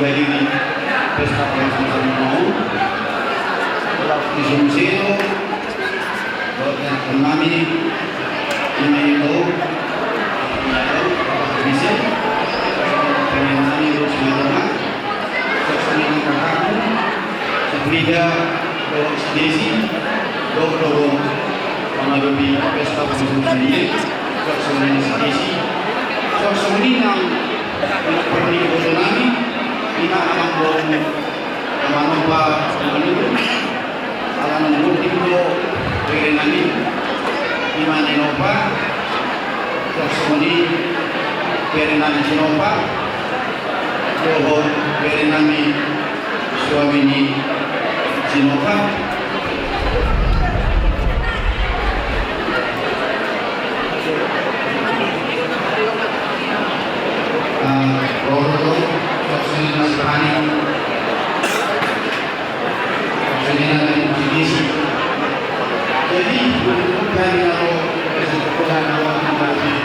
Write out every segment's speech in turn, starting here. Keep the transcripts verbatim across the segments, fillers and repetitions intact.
Jadi pesta penghapusan mau, laos di sini sero, buat yang kami ini itu, bisa, pengen nami itu semua, sesuai dengan kakakku, Frida, dohot si Desi, dohot dohot mangadopi pesta penghapusan ini, sesuai dengan si Desi, sesuai dengan pernikahan nami, ima amang boru Manopa, ala nunga tinggal bere nami, ima Nenopa, terus ini bere nami Sinopa, dohot bere nami suami ni Sinopa. Ah, roh, roh, roh, terus ini masih panik. Jadi, bukan kalau kesempatan awal kembali.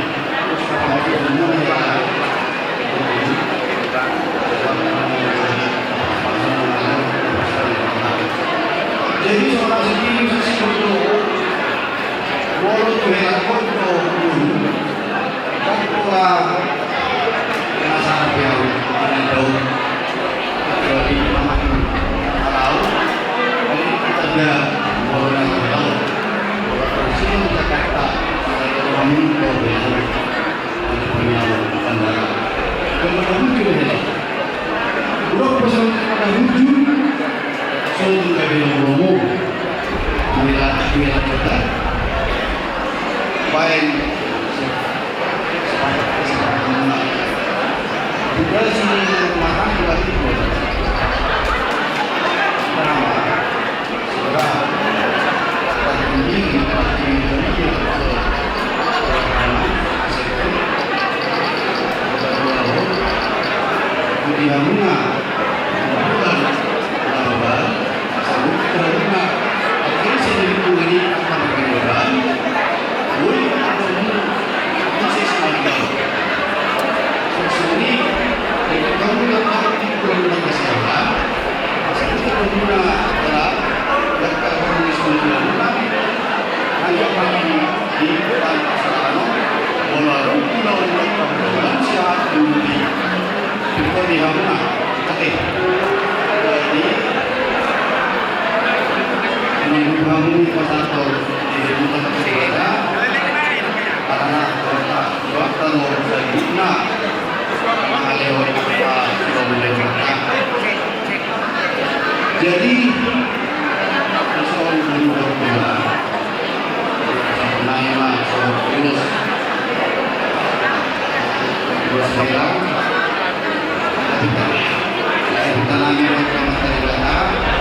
Jadi, seorang sendiri masih berdoa. Walau Tuhan pun doa. Kan pola penasaran dia, ada doa. Jadi, kalau ada orang tahu, orang sini Jakarta, ada orang minta doa. Untuk penyawa bandara. Yang pada muncul ya. Udah pesan pada muncul. Saya juga bilang romo. Bila, bila kita. Baik. Sudah sini makan dua ribu. Kenapa? Sudah. Tapi ini, ini, ini, ini. Di hamuna. Jadi, soal dulu berkembang. Naima, soal virus. Virus merah. Kita, kita nanya, kita nanya, kita nanya.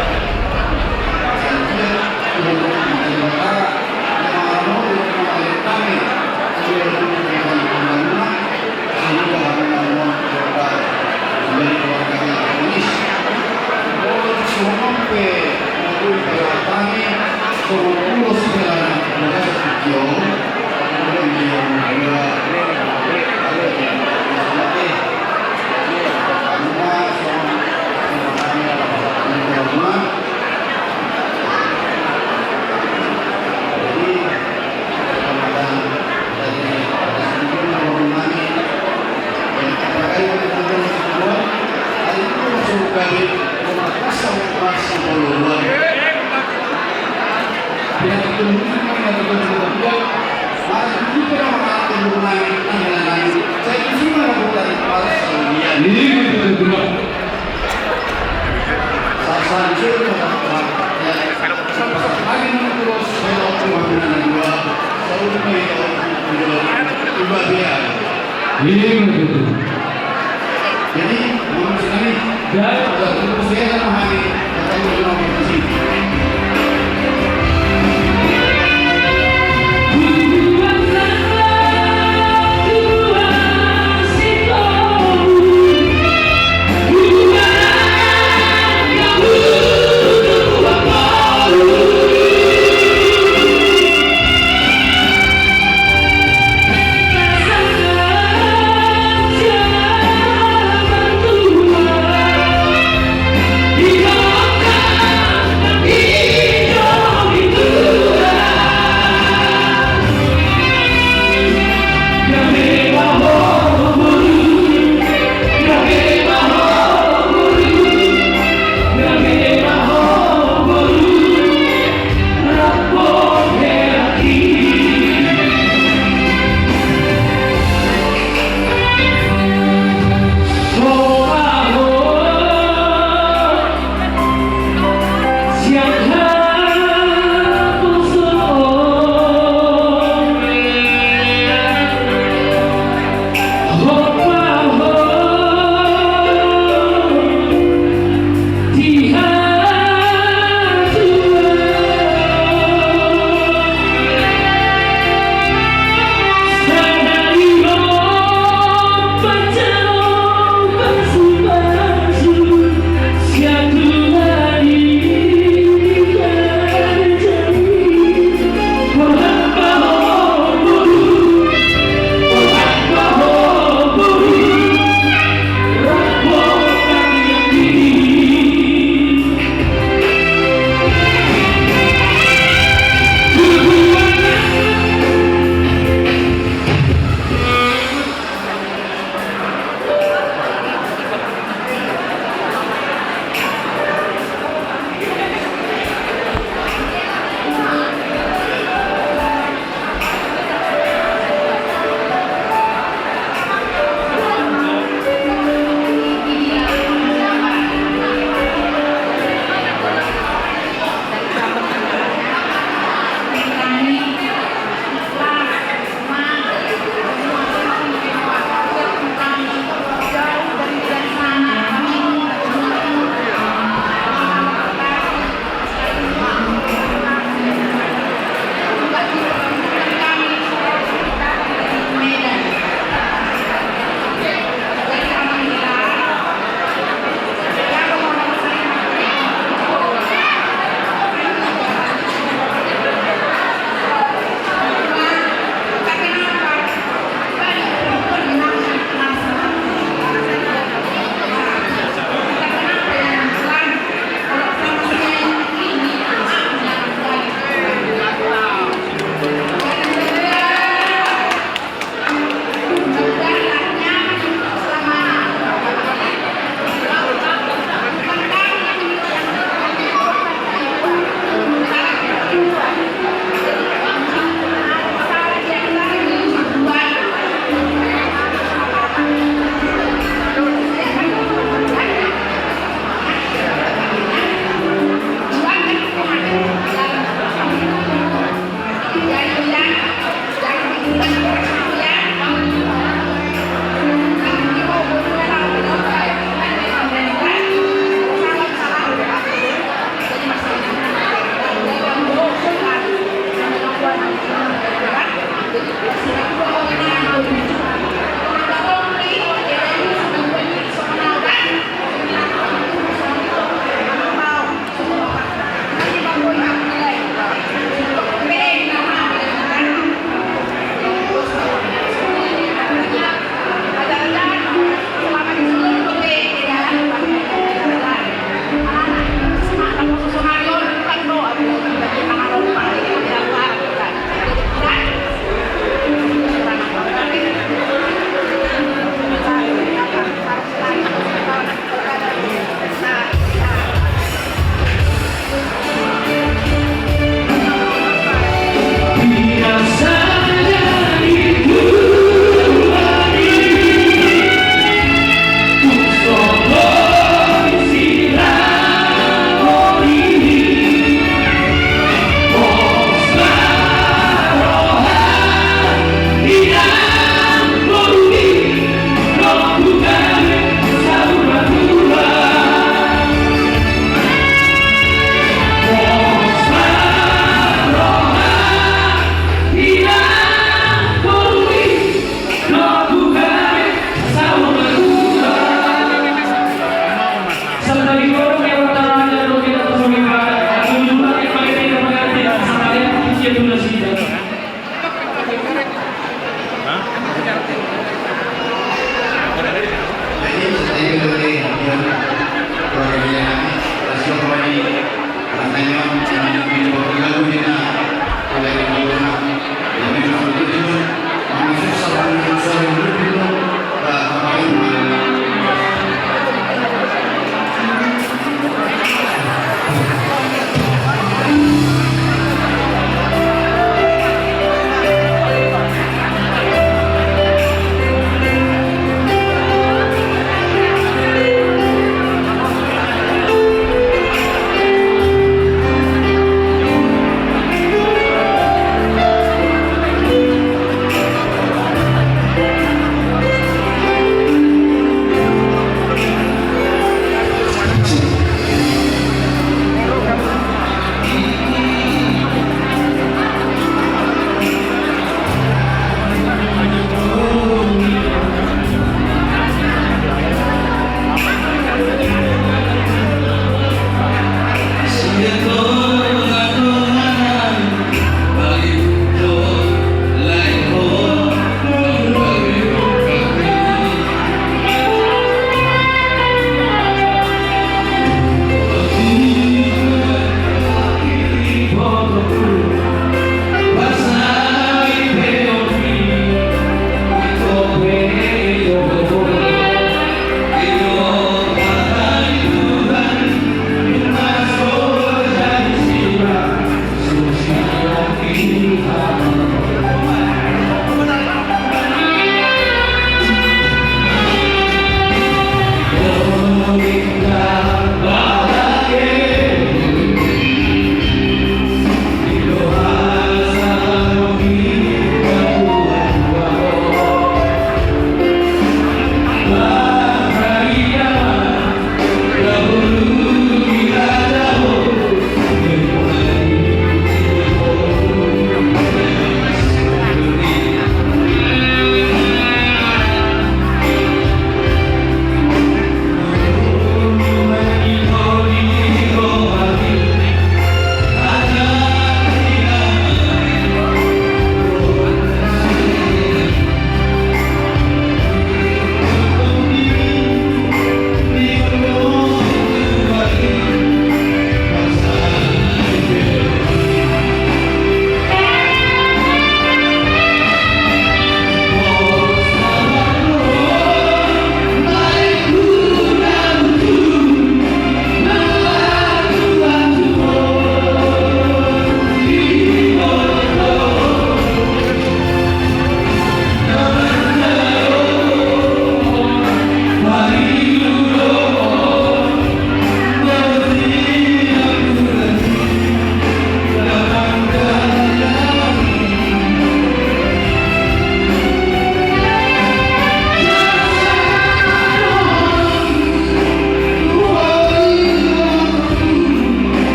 Jadi,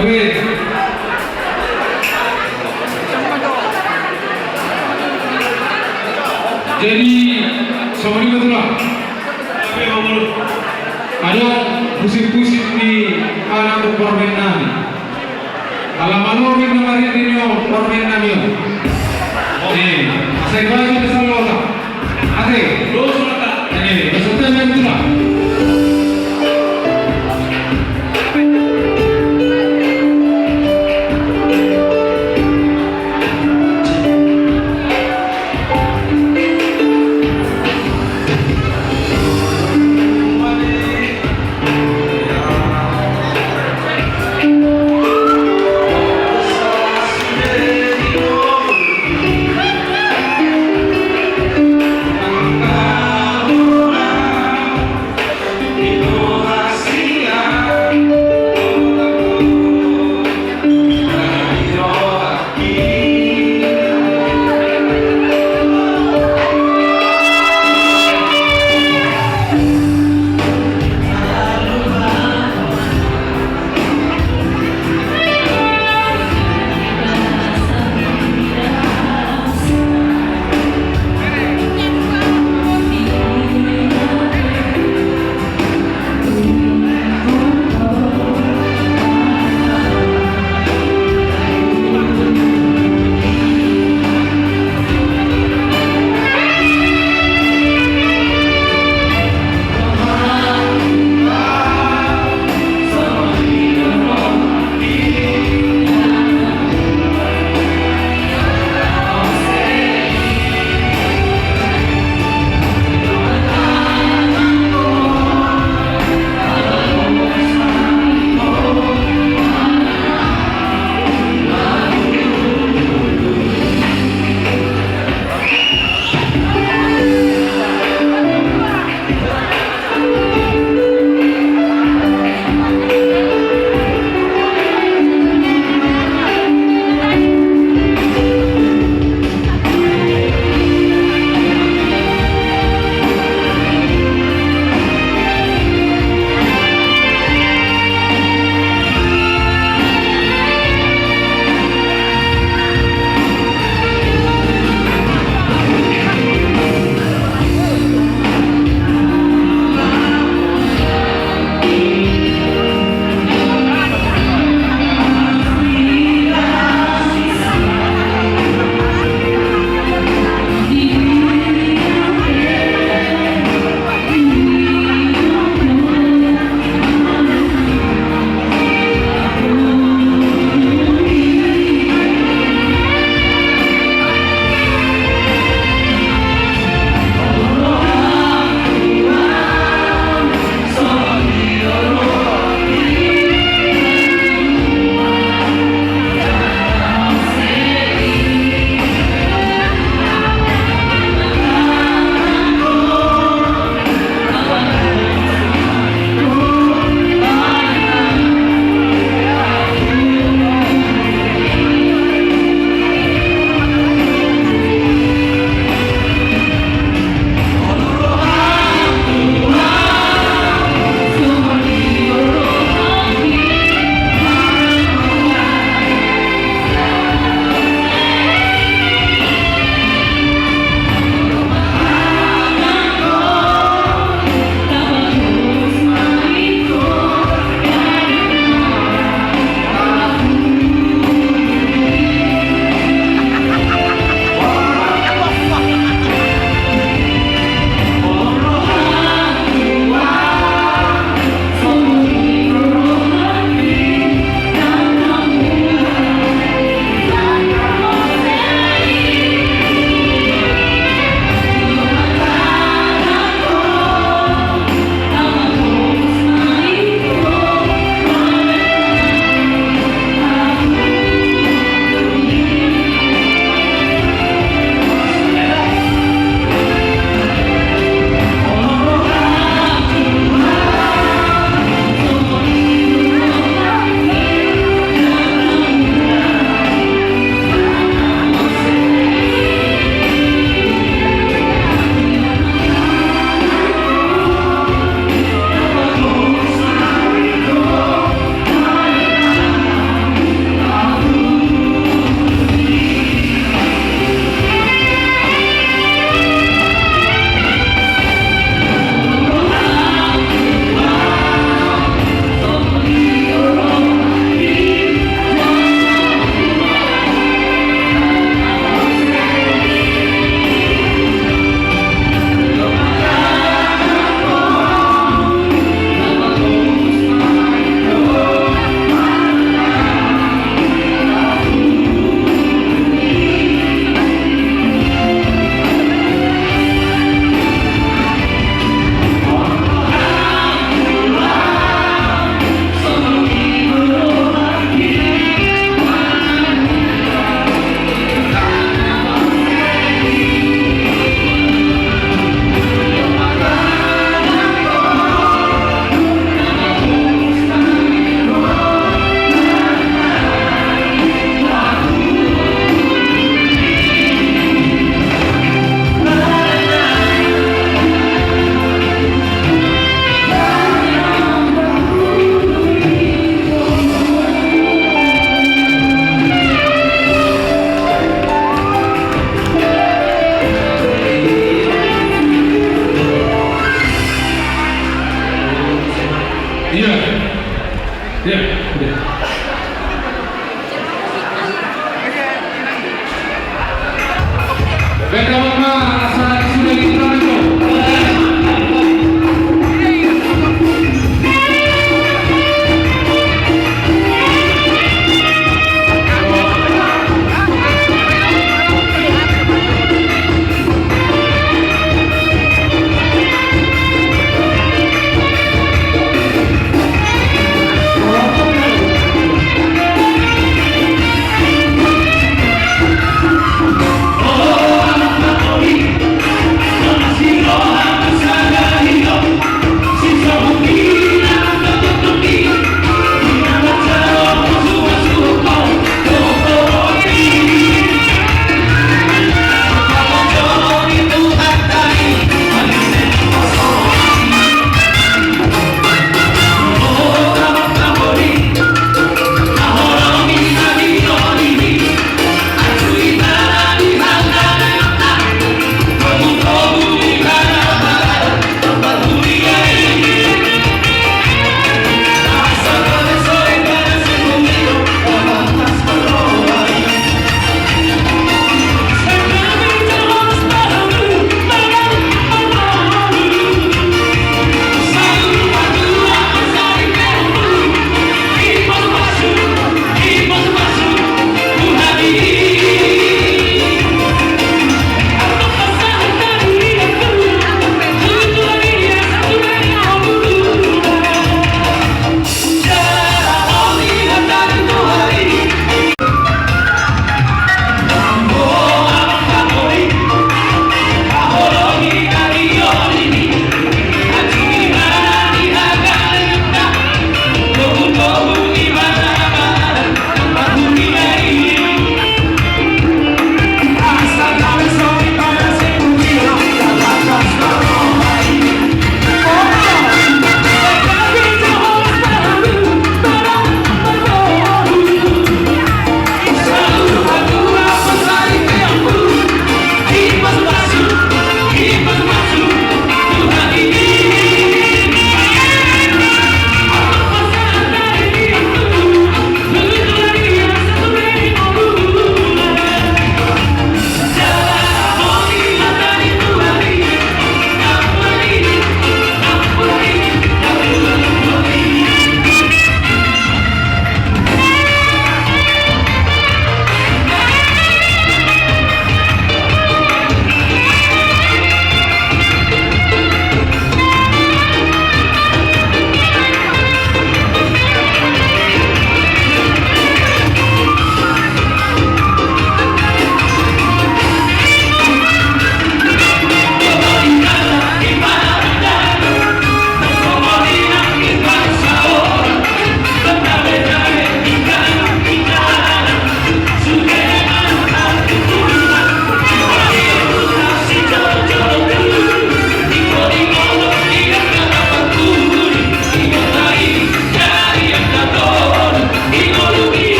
Jadi, songon i ma tulang. Adong pusing-pusing di anak parumaen nami. Ala malo ma na marende ni on parumaen nami on. Eh, asa dibaen ma sallota. Ate. Dos ma ta. Eh, dos ma ta, maen tulang.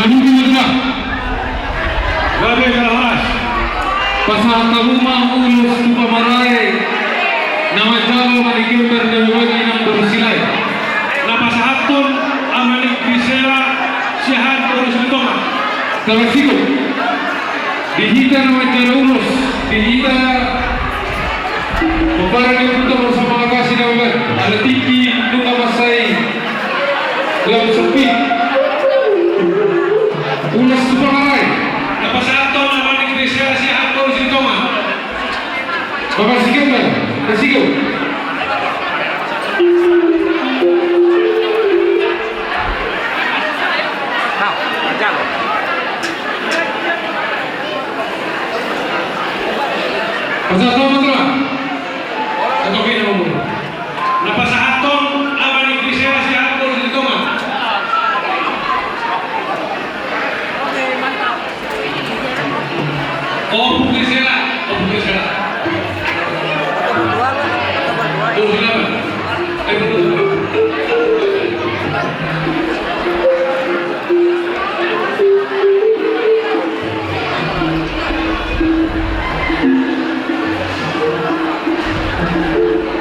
Gabe, gabe, horas. Pasahat hamu ma ulos tu pamarae na manjalo manik ember na bebagi nang boru Silae. Na pasahathon Ama ni Grisela Siahaan boru Silitonga. Tapasikop. Di hita na manjalo ulos, di hita pomparan ni ompunta Manokwari na mambahen, ala tingki nunga mansai lam sempit. Ulos tu pamarae. Na pasahathon Ama ni Grisela Siahaan boru Silitonga. Bapak Sigembar, Sigembar. Pasahathon ma, Tulang. Pasahathon ma, Tulang. Na pasahathon Ama ni Grisela Siahaan boru Silitonga. Ompu Grisela, Ompu Grisela. Ompu Grisela.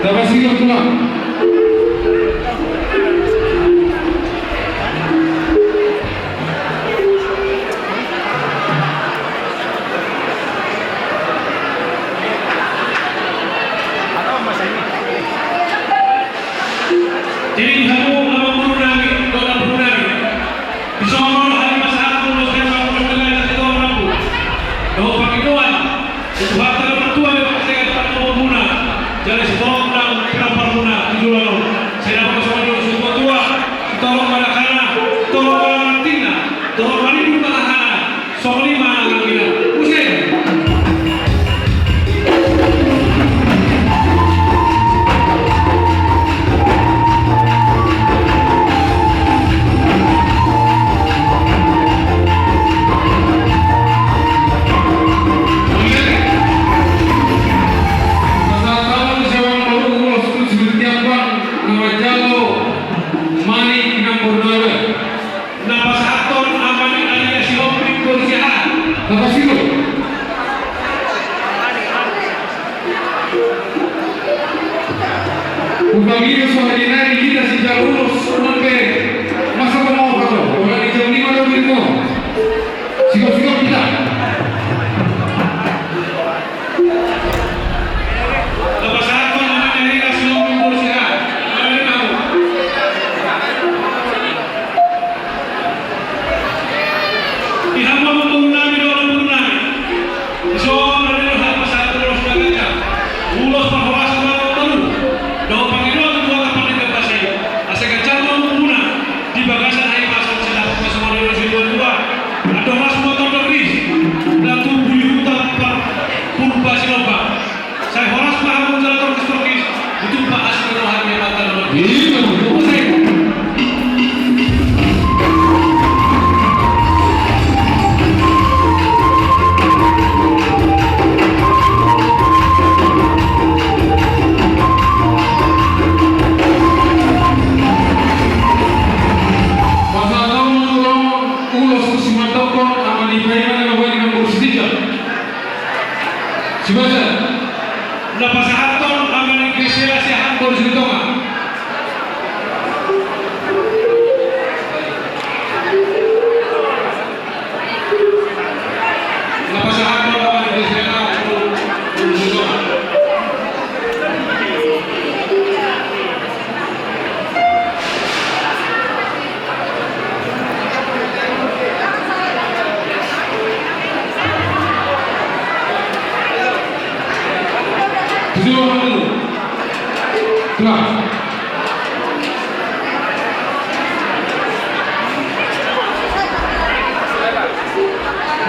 Tapasikop, Tulang. Jadi, hamu amangboru nami dohot namboru nami, dison ma hami pasahathon ulos hami, ulos hami, ulos hami, dohot pangidoan tu Tuhanta na martua, di bagasan pardonganmuna jala sitorop nang pinamparanmuna tu joloan on. Sai dapot songon i do situa-tua: torop ma dakana, torop ma rantingna, torop ma ribut ma hahana. Songon i ma nang hami na muse. Pasahathon ma ulos tu si Bintiambang na manjalo manik nang boru Silae. Na pasahathon Ama ni Alia Sihombing boru Siahaan. Tapasikop. Hupangido songon i nari hita sijalo ulos, nang pe masa pamaupato, ora di jam lima do birmo. Sikop-sikop hita. Na pasahathon Ama ni Alia Sihombing boru Siahaan. Di hamu amangboru nami dohot namboru nami, dison ma hami pasahathon ulos na ganjang, ulos parhorasan ma na baru, dohot pangidoan tu Tuhanta Pardenggan Basa i, asa ganjang ma umurmuna di bagasan hahipason, sai dapot ma songon i do situa-tua: Andor las ma tondok ris, na tumbu di huta Purba Sinombang. Sai horas ma hamu jala torkis-torkis, ditumpak asi ni roha ni Amanta na martua. Ima tutu. Pasahathon ma ulos tu simandokkon, Ama ni Paima na mambahen nang boru Sitinjak. Sibaca. Na pasahathon Ama ni Grisela Siahaan boru Silitonga. Na pasahathon Ama ni Grisela boru Silitonga.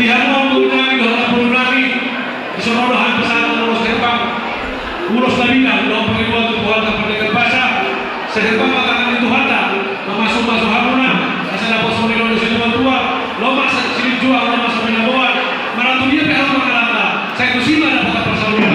Di hamu amangboru nami dohot namboru nami, dison ma hami pasahathon ulos herbang, ulos na bidang dohot pangidoan tu Tuhanta Pardenggan Basa. Sai herbang ma tangan ni Tuhanta mamasu-masu hamuna, asa dapot songon i do situa-tua: Lomak silinjuang, lomak sipamoan, manang tu dia pe hamu mangalangka, sai tusi ma dapotan parsaoran.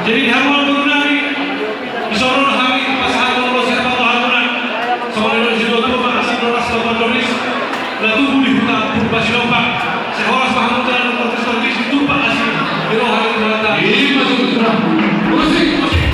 Jadi di hamu boru nami, dison do hami pasahathon ulos herbang tu hamuna. Songon na nidok ni situatua ma, asing do ras, sopan do ris, na tubu di huta Purba Sinombak. Sai horas ma hamu jala na martongtong di situmpak asi di roha ni Tuhanta. Ima tutu. Musik, musik.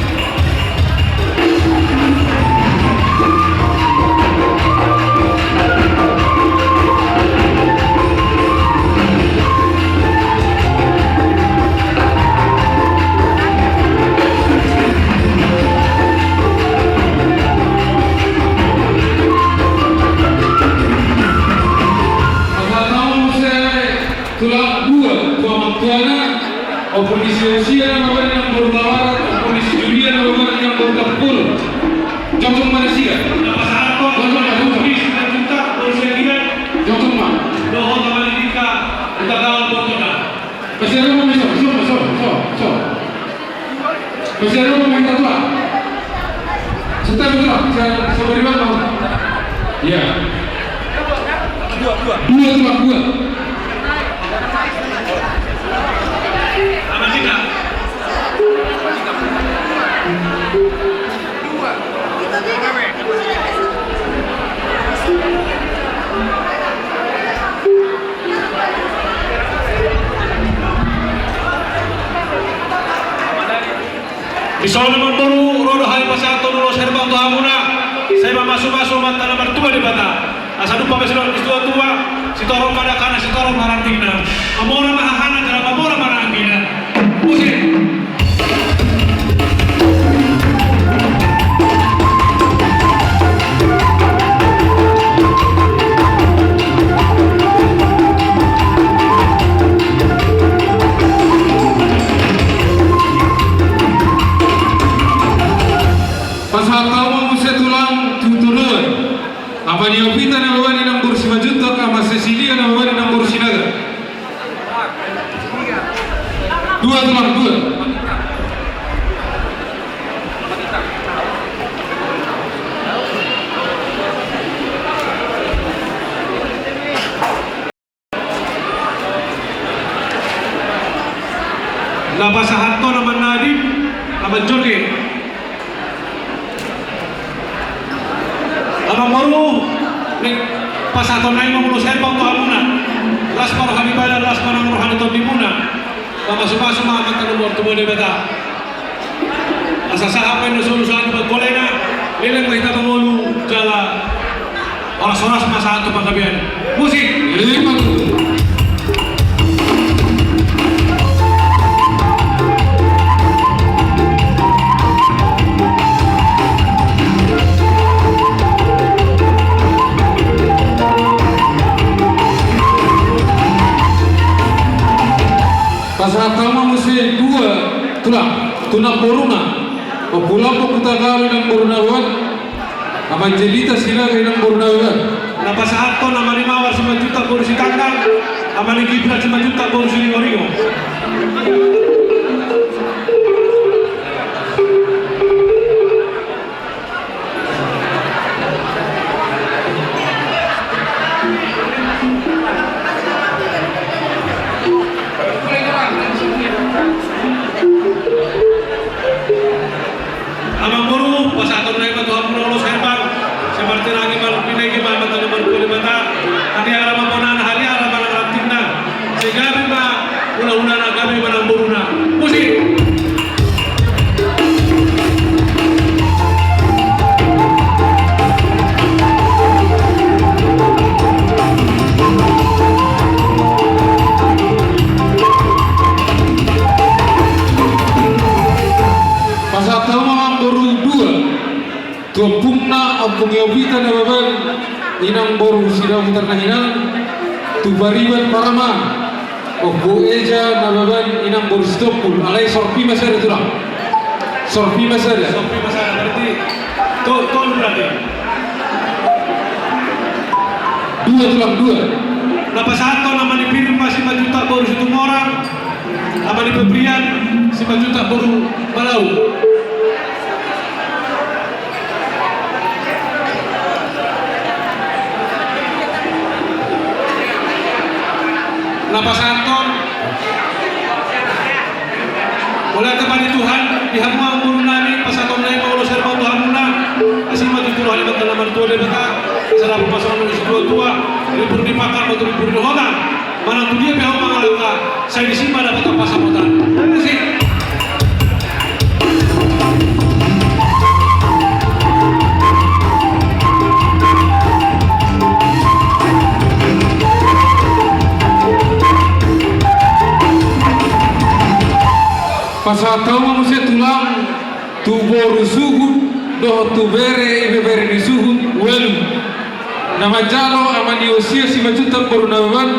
Pasahat hamu muse tulang dua, tu amang tuana, ompung ni si Usia na mambahen inang boru Tawarat, ompung ni si Julia na mambahen inang boru Tampul. Jongjong ma nasida. Jongjong ma, jongjong. Jongjong ma. Dohot amang ni Dika, Uta Gaol, Bontona. Pasahat hamu muse, so, so, so, so. Masih ada pemain satu, ah? Setan betul, ah? Saya, saya beri makan, ah. Iya. Dua, dua. Dua, dua, dua. Dison ma amang boru, ro do hami pasahathon ulos herbang tu hamuna. Sai mamasumasu ma Amanta na martua Debata. Asa dumpa ma sidok ni situatua, sitoron ma dakana, sitoron ma rantingna. Mamora ma hahana jala mamora ma nangkina. Musik. Pasahat hamu ma muse tulang tu Toruan. Amang ni Yovita na mambahen inang boru Simanjuntak, amang Cecilia na mambahen inang boru Sinaga. Dua tulang, dua. Na pasahathon amang Nadin, amang Joni. Amang boru, ni pasahathon nami ma ulos herbang tu hamuna. Las ma roha ni badan, las ma nang roha ni tondimuna. Mamasumasu ma Amanta na martua Debata. Asa sahat ma na solu sahat di pangkoalana, leleng ma hita mangolu jala horas-horas ma sahat tu panggabean. Musik. Ima tutu. Pasahat hamu ma muse dua tulang, tu namboruna. Ompu Lombok Hutagalung inang boru Nababan, amang Jelita Sinaga inang boru Nababan. Na pasahathon amang ni Mawar Simanjuntak boru Sitanggang, amang ni Gibran Simanjuntak boru Siringoringo. Amang boru, pasahathon nami ma tu hamuna ulos herbang. Sai martinangi ma, marpinege ma Amanta na martua Debata. Haniara ma bonana, haniara ma nang rantingna. Sai gabe ma hulahulana, gabe ma namboruna. Musik. Pasahat hamu ma amang boru dua. Tu ompungna, Ompung Yovita Nababan, inang boru Sidabutar na hinan, tu Pariban Paraman, Ompu Eja Nababan, inang boru Sitompul, alai sorpi ma sada tulang. Sorpi ma sada. Sorpi ma sada, berarti to-, tolu berarti. Dua tulang, dua. Na pasahathon amang ni Firman Simanjuntak boru Situmorang, amang ni Febrian Simanjuntak boru Malau. Na pasahathon, mauliate ma di Tuhan. Di hamu amang boru nami, pasahaton nami ma ulos herbang tu hamuna. Asi ma tutu roha ni Amanta na martua Debata, asa dapot pasahaton ni situatua, ribur ni pangkal ma tu ribur ni hotang. Manang tu dia pe hamu mangalangka, sai disi ma dapotan pansamotan. Musik. Pasahat hamu ma muse tulang tu boru suhut dohot tu bere, ibebere ni suhut, ualu. Na manjalo Ama ni Yosia Simanjuntak boru Nababan,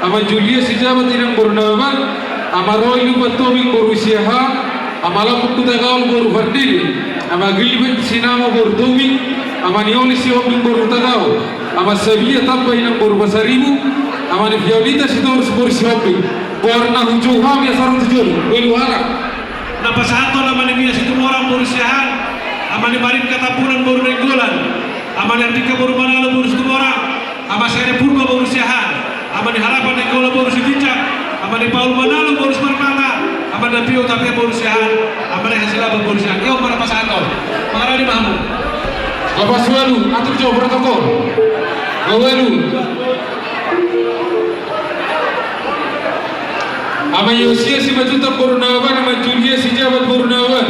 Ama Julia Sijabat inang boru Nababan, Ama Roy Lumban Tobing boru Siahaan, Ama Lambok Hutagaol boru Pardede, Ama Gilbert Sinamo boru Tobing, Ama ni Oli Sihombing boru Hutagaol, Ama Sabia Tamba inang boru Pasaribu, Ama ni Fionita Sitorus boru Sihombing. Borna hujou hami asa ro tu jolo, ualu halak. Na pasahathon Ama ni Mia Situmorang boru Siahaan, Ama ni Marinka Tampunan boru Nainggolan, Ama ni Andika boru Manalo boru Situmorang, Ama Sere Purba boru Siahaan, Ama ni Harapan Nainggolan boru Sitinjak, Ama ni Paul Manalo boru Simarmata, Ama ni Dapio Tapia boru Siahaan, Ama ni Hasilaban boru Siahaan. Ia on ma na pasahathon. Mangaradi ma hamu. Lapas ualu, atur jo protokol. Ualu. Ama Yosia Simanjuntak boru Nababan, Ama Julia Sijabat boru Nababan,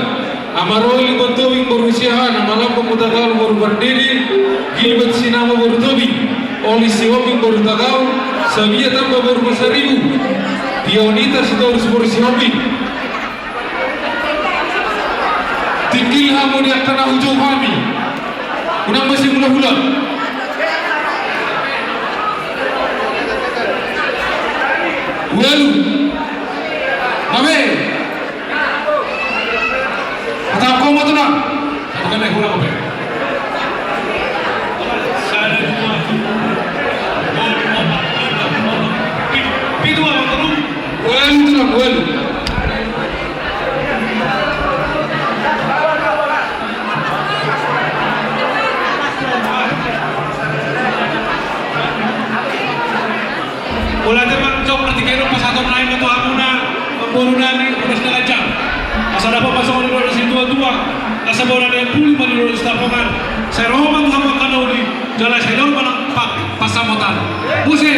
Ama Roy Lumban Tobing boru Siahaan, Ama Lambok Hutagaol boru Pardede, Gilbert Sinamo boru Tobing, Oli Sihombing boru Hutagaol, Sabia Tamba boru Pasaribu, Fionita Sitorus boru Sihombing. Tingkil hamu di angka na hujou hami. Unang basi hulahula. Ualu. Nabe. Kata kau mau tenang. Kata kau mau tenang. Pitu, Amang, tolu. Ualu, Amang, ualu. Mauliate ma, jong partingkian on pasahaton nami ma tu hamuna, amang boru nami, ulos na ganjang. Asa dapot ma songon nidok ni situatua, asa bona ni ampuli ma nidok ni sitapongan. Sai ro ma tu hamu angka na uli, jala sai dao ma nang pa-, pansamotan. Musik.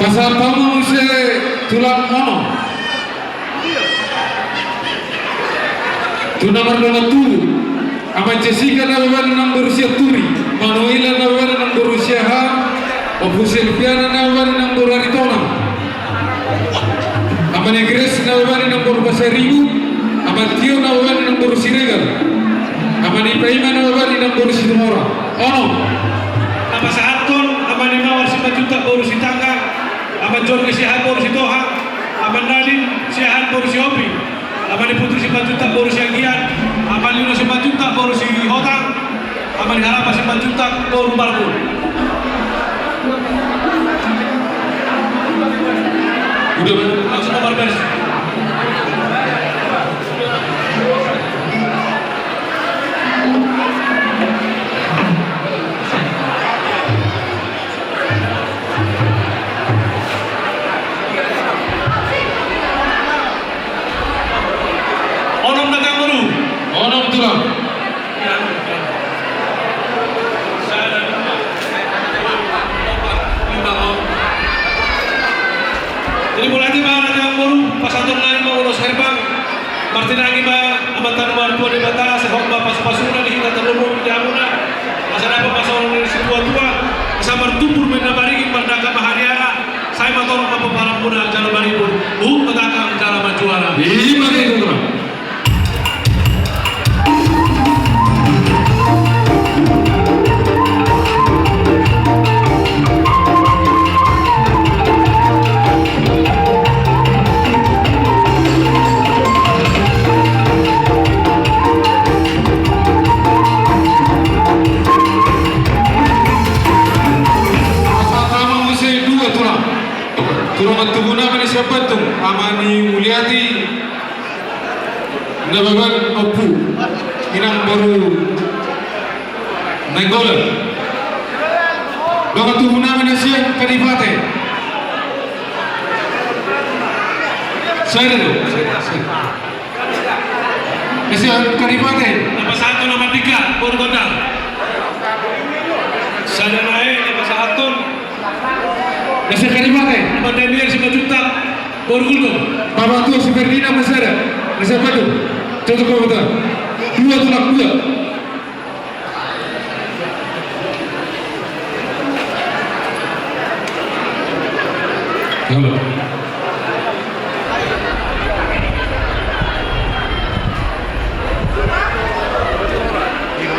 Pasahat hamu ma muse tulang, Onom. Tu na mardongan tubu, Ama Jessica Nababan inang boru Sianturi, Manuela Nababan inang boru Siahaan, Ompu Silviana Nababan inang boru Aritonang. Ama ni Grace Nababan inang boru Pasaribu, Ama Tio Nababan inang boru Siregar, Ama ni Paima Nababan inang boru Situmorang. Onom. Na pasahathon Ama ni Mawar Simanjuntak boru Sitanggang, Ama Jorge Siahaan boru Sitohang, Ama Nadin Siahaan boru Sihombing, Ama ni Putri Simanjuntak boru Siagian, Ama ni Luna Simanjuntak boru Sihotang, Ama ni Harapan Simanjuntak boru Marbun. Udah, langsung nomor beres. Onom na, Amang boru. Onom tulang. Jadi mauliate ma, Amang boru, pasahaton nami ma ulos herbang. Martinangi ma Amanta na martua Debata, sai hot ma pasupasuna di hita tarlumobi di hamuna. Asa dapot ma songon nidok ni situatua, asa martumpur ma inna barigi, mardangka ma hariara, sai matorop ma pomparanmuna jala maribur, huhut ma tangkang jala marjuara. Ima tutu, Tulang. Patung, Ama ni Mulyati Nababan, Ompu, inang boru Nainggolan. Dongan tubu nami na sian Kadipaten. Sada do, sada, sada. Na sian Kadipaten. Na pasahathon Ama Dika boru Gondang. Sada nai na pasahathon. Na sian Kadipaten. Ama Daniel Simanjuntak boru Gultom. Bapak tua si Ferdinand masada. Na sian Patung. Cocok bapak tua. Dua tulang dua. Halo.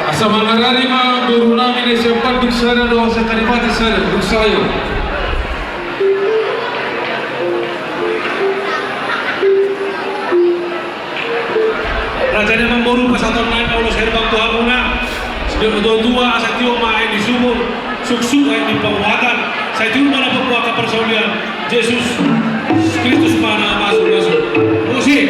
Asa mangarade ma boru nami na sian Patung sada dohot sian Kadipaten sada, dung sae. Raja ni amangboru, pasahaton nai ma ulos herbang tu hamuna. Sian natuatua asa tio ma aek ni sumur, suksuk aek ni panguhatan. Sai tio ma na pangkuakan parsaulian. Jesus Kristus ma na mamasu-masu. Musik.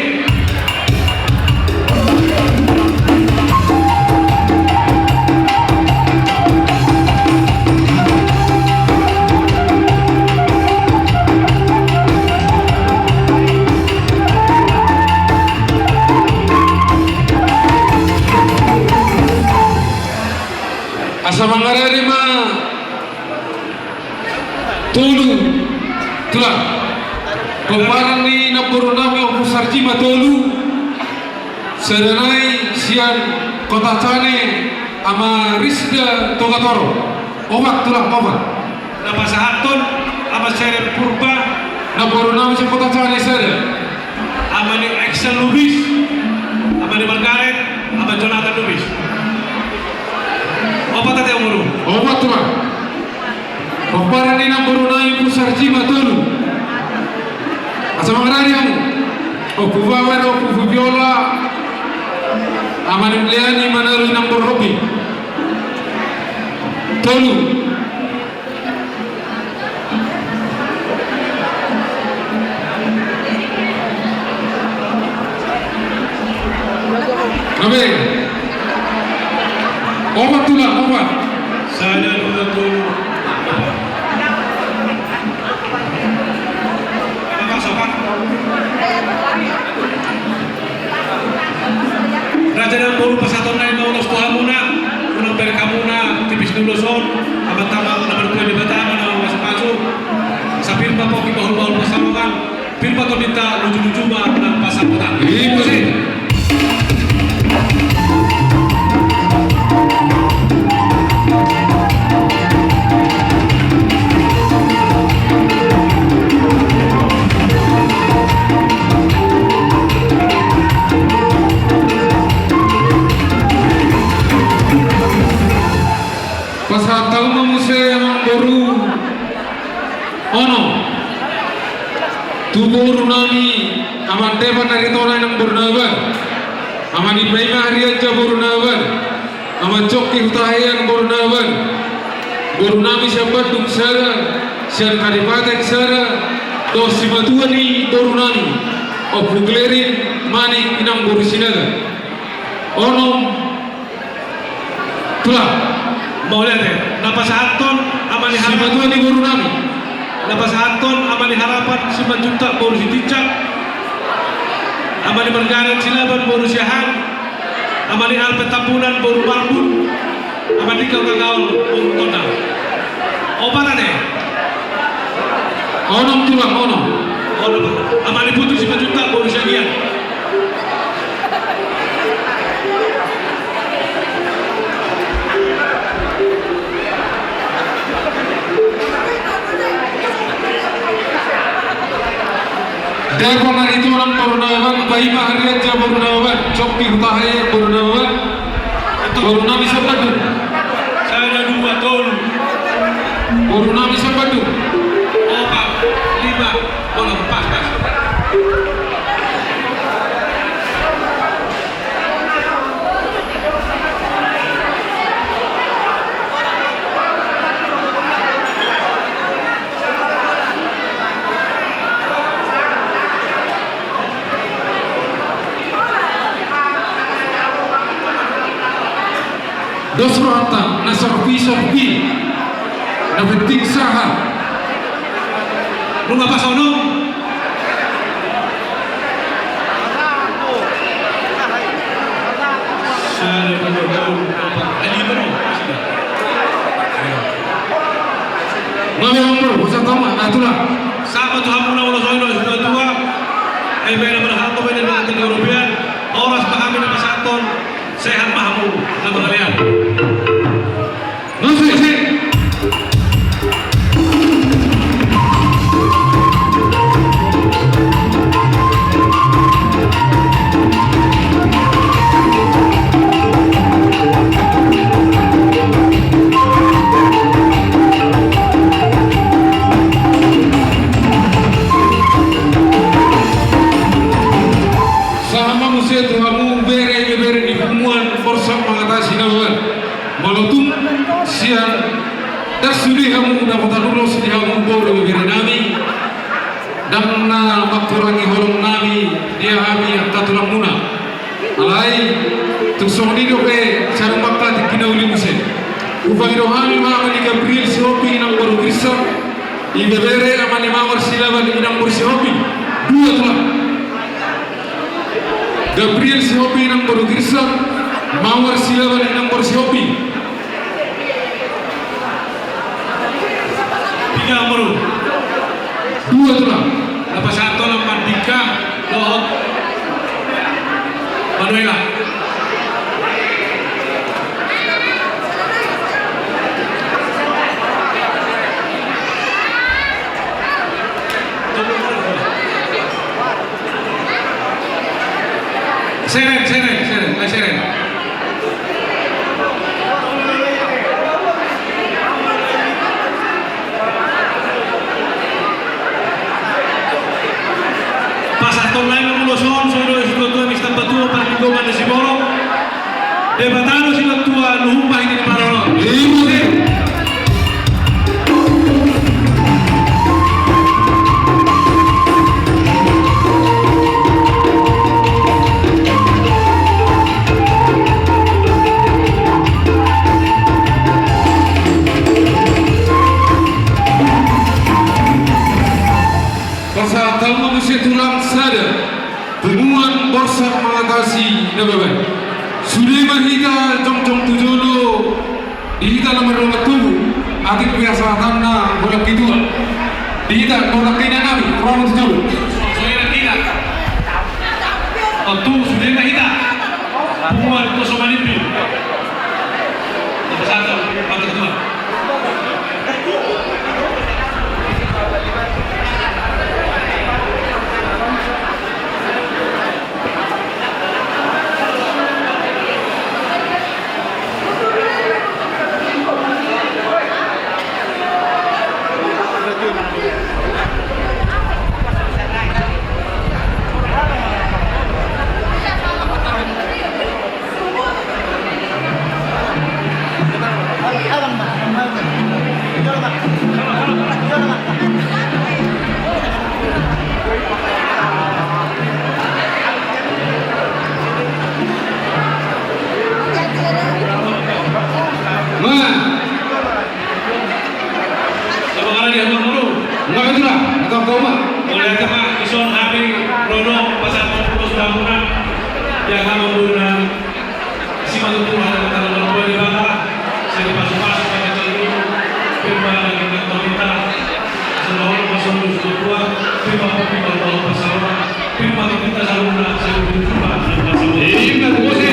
Asa mangarade ma tolu tulang. Pomparan ni namboru nami Ompu Sarjima tolu. Sada nai sian Kota Cane, Ama Risda Togatoro. Opat tulang, opat. Na pasahathon Ama Seren Purba. Namboru nami sian Kota Cane sada. Ama ni Excel Lubis, Ama ni Margaret, Ama Jonathan Lubis. Opat ate, amangboru. Opat tulang. Pomparan ni namboru nami Ompu Sarjima tolu. Asa mangarade hamu. Ompu Babar, Ompu Fabiola, Ama ni Leani, Manado, inang boru Robi. Tolu. Gabe. Opat tulang, opat. Sada, dua, tolu. Opat, opat. Raja ni amangboru, pasahaton nai ma ulos tu hamuna, unang berek hamuna tipis ni ulos on, Amanta ma na martua, Debata ma na mamasu-masu, asa pir ma pongki bahul-bahul pansalongan, pir ma tondinta, luju-luju ma nang pansamotan. Musik. Pasahat hamu ma muse, amangboru, onom. Tu boru nami, Ama Devan Aritonang, inang boru Nababan. Ama ni Paima Harianja boru Nababan. Ama Jongki Hutahean boru Nababan. Boru nami sian Bandung sada, sian Kadipaten sada, dohot simatua ni boru nami, Ompu Klerin Manik, inang boru Sinaga. Onom tulang. Mauliate. Na pasahathon Ama ni Harapan. Simatua ni boru nami. Na pasahathon Ama ni Harapan Simanjuntak boru Sitinjak. Ama ni Margaret Silaban boru Siahaan. Ama ni Alfred Tambunan boru Marbun. Ama ni Dika Hutagaol boru Tondang. Opat ate. Onom tulang, onom. Onom. Ama ni Putri Simanjuntak boru Siagian. Devan Aritonang boru Nababan, Paima Harianja boru Nababan, Jongki Hutahean boru Nababan. Boru nami sian Bandung. Sada, dua, tolu. Boru nami sian Bandung. Opat, lima, onom, pas, pas. Dos rohanta, na sorpi-sorpi, na penting sahat. Nunga pas onom. Sada, dua, tolu, empat, lima, onom. Mami Amor, bosan tama, natulang. Sama tu hamu na ulos oin, ulos dua tua. Ai baen ma hamu, baen ma hamu tiga rupiah. Horas ma hami na pasahathon. Sehat ma hamu na maralean. Nusui, si. Sahat ma muse tu hamu bere, ibebere ni punguan Borsak Mangatasi Nababan. Molo tung sian ndang sude hamu dapotan ulos di hamu boru ibebere nami, ndang na mangkurangi holong nami di hami angka tulangmuna. Alai tung songon i dope, sai dung mangkatai tingki na uli muse. Hupangido hami ma ama ni Gabriel Sihombing inang boru Girsa, ibebere ama ni Mawar Silaban inang boru Sihombing. Dua tulang. Gabriel Sihombing inang boru Girsa, Mawar Silaban inang boru Sihombing. Tiga boru. Dua tulang. Na pasahathon Amang Dika dohot Manuela. Seren, seren, seren, ai seren. Pasahathon nai ma ulos on, songon i do situatua ni Sitambatua, parlinggoman ni siborok. Debata do situatua, nuhut ma hita di parorot. Ima tutu. Pasahat hamu ma muse tulang sada. Punguan Borsak Mangatasi Nababan. Sude ma hita jongjong tu jolo, di hita na marlompan tubu, atik pe hasahatanna holan hituan. Di hita, holan hita nami, ro ma tu jolo. Sude ma hita. Otu, sude ma hita. Punguan Toso Manimbing. Satu, satu, dua. Mauliate ma, dison hami ro do pasahathon ulos tu hamuna. Ia hamuna. Sipatutu hata ni Debata, sai dipasupasu hata ni Debata, pir ma daging nang tondi ta, songon i ma songon i tu tua, pir ma pir ma pasahaton, pir ma tu hita saluhutna, sai dipatupa, sai dipatupa. Ima tutu.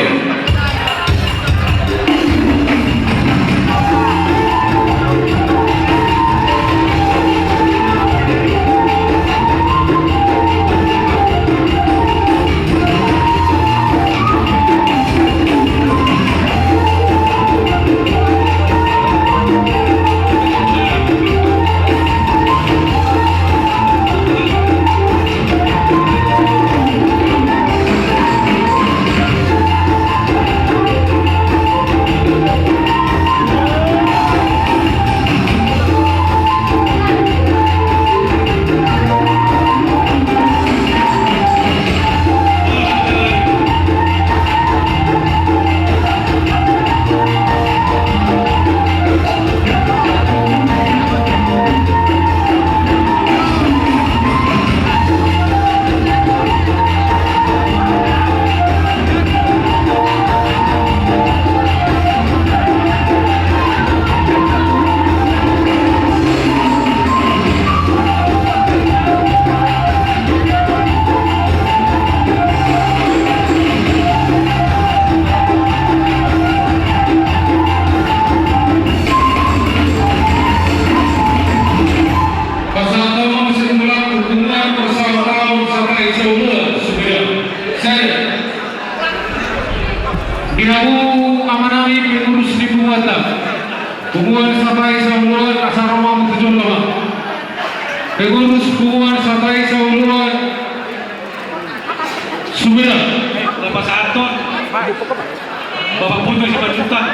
Bapak Putu Simanjuntak,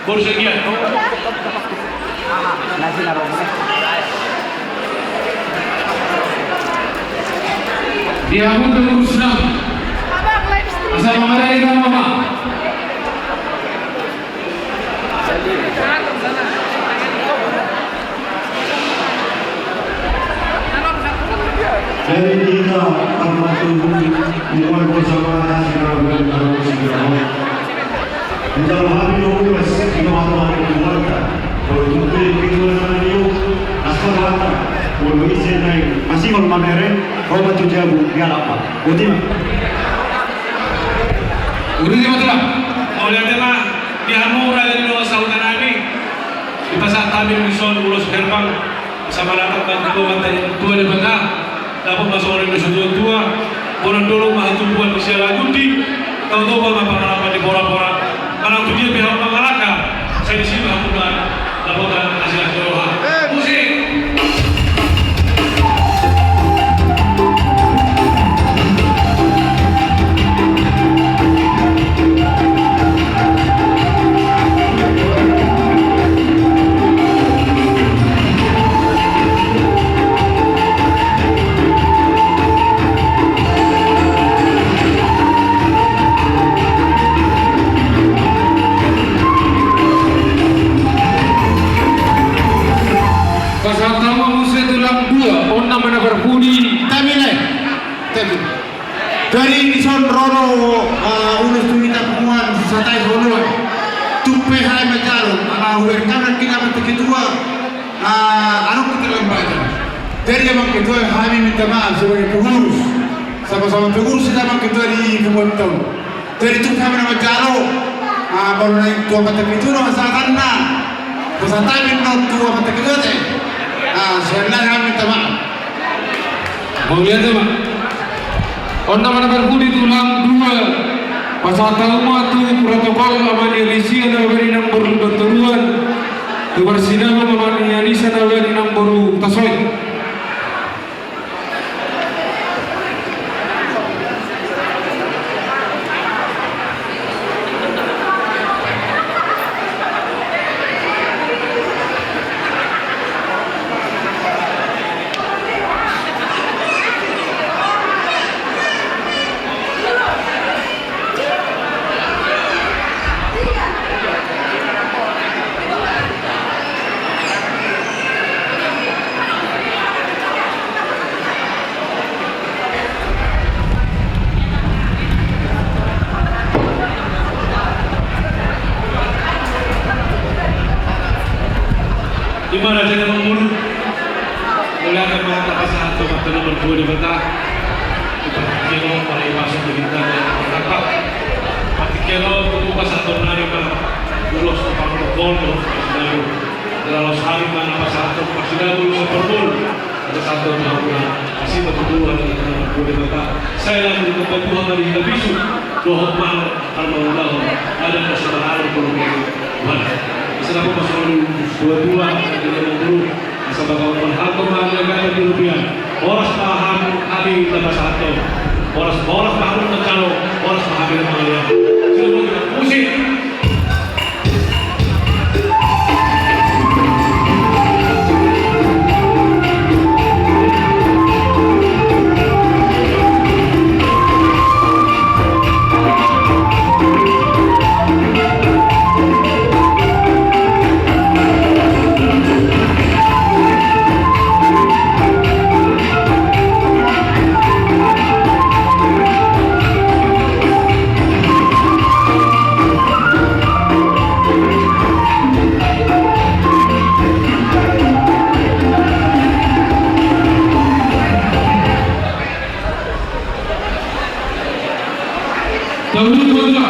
boru Siagian. Di hamu pengurusna, asa mangarahon hamu ma. Jadi hita anak tubuh, bukan bersama dengan orang. Menjalo hami do ulas, ino ato anak keluarga. Kalau itu dia keluarga dia, asal rata. Kalau isi naik, masih kalau mamere, kau batu jabu, dia apa? Uti ma. Uti ma, Tulang. Mauliate ma di hamu raja ni dongan sahuta nami. Dipasahat hami dison ulos herbang. Sama datang bagi kau mata yang tua di bangga. Dapat masuk orang Indonesia tua-tua. Bonan dolok ma hatumbuan di siala gundi. Kau tahu apa pengalaman di pora-pora. Kalau tu dia pihak mangalaka. Saya di sini hamu kan. Dapat hasil hasil roha. Musik. Pasahat hamu muse tulang dua, on nama na parpudi. Tabi lai. Tabi. Jadi dison ro do, ah, ulos tu hita punguan Satai Soloan. Tung pe hami manjalo, ala huberengkan hami amang ketua, ah, anu keterlambatan. Jadi amang ketua, hami minta maaf sebagai pengurus. Sama-sama pengurus hita amang ketua di punguan ta on. Jadi tung hami na manjalo, ah, molo naeng tu amanta ketua do hasahatanna. Pasahat hami ma tu amanta ketua te. Ah, sian nai hami minta maaf. Mauliate ma. On nama na parpudi tulang dua. Pasahat hamu ma tu protokol Ama ni Alisia na baen nang boru Lumbantoruan. Tu parsinabung Ama ni Alisia na baen nang boru Tasoit. Ima raja ni amang boru. Mauliate ma, tapasahat tu amanta na martua Debata. Dipatingki on pala i pasuk di hita na mardapak. Patingki on tu pasahaton nami ma ulos tu parpudi on. Jala laos hami ma na pasahathon parsinabung ulos parpudi. Pasahathon ma hami na asi ma tu Tuhan di hita na martua Debata. Sai lam di tempat Tuhan ma di hita bisuk. Dohot ma parmangulahon adat na sipahalor poloki. Tuhan. Asa dapot ma songon i tua-tua di hita na martua. Asa bagaon ma hami ma di hita na martua. Horas ma hami na pasahathon. Horas, horas ma hami na manjalo. Horas ma hami na mangalean. Musik. Tahu bangga.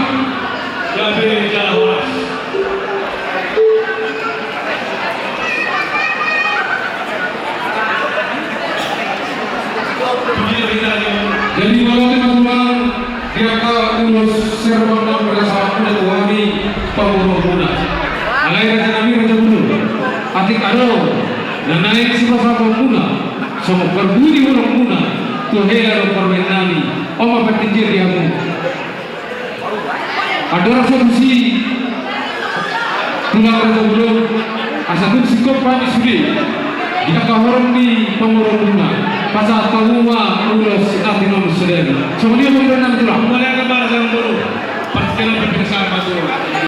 Gabe jala horas. Jadi molo ate ma tulang, di angka ulos herbang na pinasahatmuna tu hami, pamoruonmuna. Alai raja nami raja boru. Atik adong na naeng sipasahatonmuna, songon parpudi holongmuna tu hela dohot parmaen nami. On ma partingkian di hamu. Andorang so tusi tulang raja bolon, asa tung singkop hami sude di angka horong ni pamoruonmuna, pasahat hamu ma ulos na tinomu sadari. Songon i.